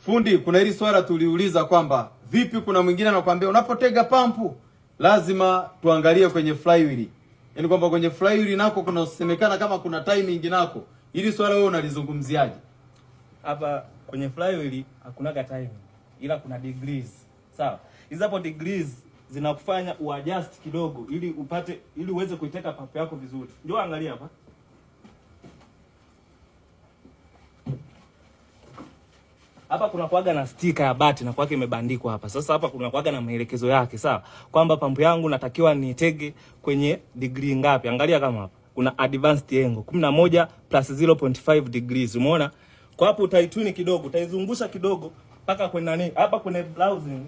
Fundi, kuna hili swala tuliuliza kwamba vipi, kuna mwingine anakuambia unapotega pampu lazima tuangalie kwenye flywheel, yaani kwamba kwenye flywheel nako kunasemekana kama kuna timing nako. Hili swala wewe unalizungumziaje? Hapa kwenye flywheel hakunaga timing, ila kuna degrees. Sawa, hizo hapo degrees zinakufanya uadjust kidogo ili upate, ili uweze kuiteka pampu yako vizuri. Njoo angalia hapa. Hapa kuna kuaga na stika ya bati na kwake imebandikwa hapa. Sasa hapa kuna kuaga na maelekezo yake, sawa? Kwamba pampu yangu natakiwa nitege kwenye degree ngapi? Angalia kama hapa. Kuna advanced angle 11 plus 0.5 degrees. Umeona? Kwa hapo utaituni kidogo, utaizungusha kidogo mpaka kwenye nani? Hapa kwenye browsing.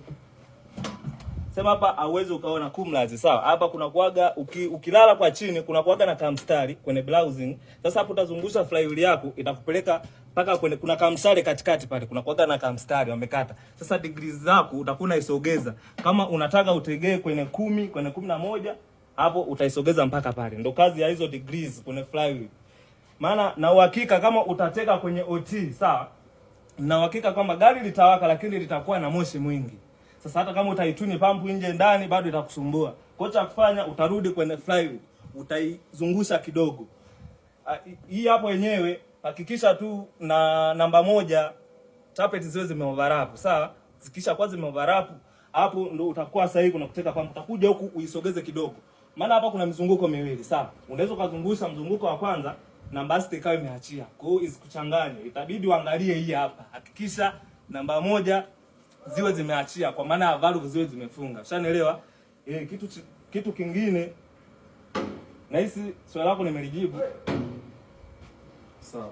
Sema hapa hauwezi ukaona kumlazi, sawa? Hapa kuna kuaga ukilala kwa chini kuna kuaga na kamstari kwenye browsing. Sasa hapo utazungusha flywheel yako itakupeleka mpaka kwenye kuna kamstari katikati pale, kuna kuaga na kamstari wamekata. Sasa degrees zako utakuwa unaisogeza. Kama unataka utegee kwenye 10, kwenye 11, hapo utaisogeza mpaka pale. Ndio kazi ya hizo degrees kwenye flywheel. Maana na uhakika kama utateka kwenye OT, sawa? Na uhakika kwamba gari litawaka lakini litakuwa na moshi mwingi. Sasa hata kama utaituni pampu nje ndani bado itakusumbua. Kwa cha kufanya utarudi kwenye flywheel, utaizungusha kidogo. Hii hapo yenyewe hakikisha tu na namba moja tappet ziwe zimeoverlap, sawa? Zikisha kwa zimeoverlap hapo ndo utakuwa sahihi kuna kuteka pampu. Utakuja huku uisogeze kidogo. Maana hapa kuna mizunguko miwili, sawa? Unaweza ukazungusha mzunguko wa kwanza namba sita ikawa imeachia. Kwa hiyo isikuchanganye. Itabidi uangalie hii hapa. Hakikisha namba moja ziwe zimeachia kwa maana ya valve ziwe zimefunga. Ushanielewa? Kitu kingine nahisi swali lako nimelijibu. Sawa.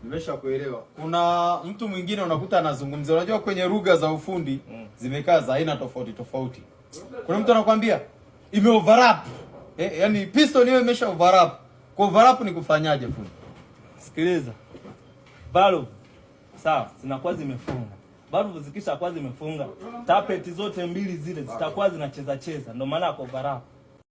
Nimesha kuelewa. Kuna mtu mwingine unakuta anazungumzia, unajua kwenye lugha za ufundi zimekaa za aina tofauti tofauti. Kuna mtu anakuambia ime overlap. Yani piston hiyo imesha overlap. Kwa overlap ni kufanyaje fundi? Sikiliza. Valve sawa, zinakuwa zimefunga. Valve zikisha kuwa zimefunga, tappet zote mbili zile zitakuwa zinacheza cheza, ndio maana ya overlap.